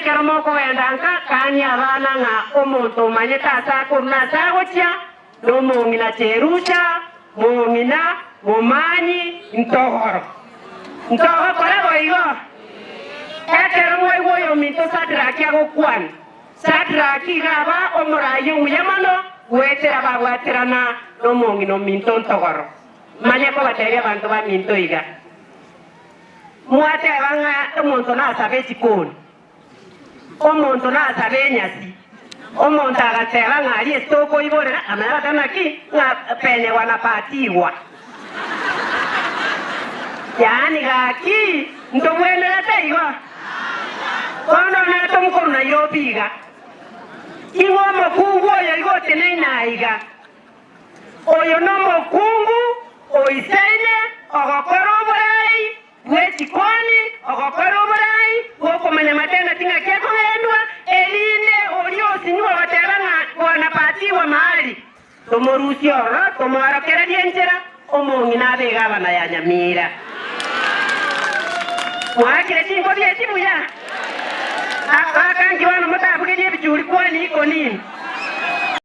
Ekero mokogenda nka, kania abana ng'a omonto omanyete ase akorwa na ase agochia, nomong'ina Cherusha, mong'ina, momanyi, ntogoro. Ntogokora boigo? Ekero mwaigwa oyominto Sadraki agokwana, Sadraki iga aba omoraai omuya mono goetera babwaterana nomong'ina ominto ntogoro. Manye kobatebia abanto baminto iga, Mwateba ng'a omonto nasabe echikoni, omonto nasabe enyasi, omonto agateba ng'a aria ase tokoiborera, amanye agateba naki? Ng'a penyegwa na patigwa. Yaani gaki ntobwenerete igo? Bono nere tomokorwa Nairobi iga, ing'o omokungu oyo igo oteneine aiga? Oyo nomokungu oisaine ogokora oborai bwe chikoni, ogokora oborai bw'okomanya matena ting'aki akogendwa, erinde oria osinywe ogoteba ng'a bwana patigwa mahali, tomorusie ororo, tomoorokererie enchera, omong'ina abe egabana ya Nyamira. Mwaakire chinkobi echi buya? Akanki bono motabugerie ebichuri kwani ikonini?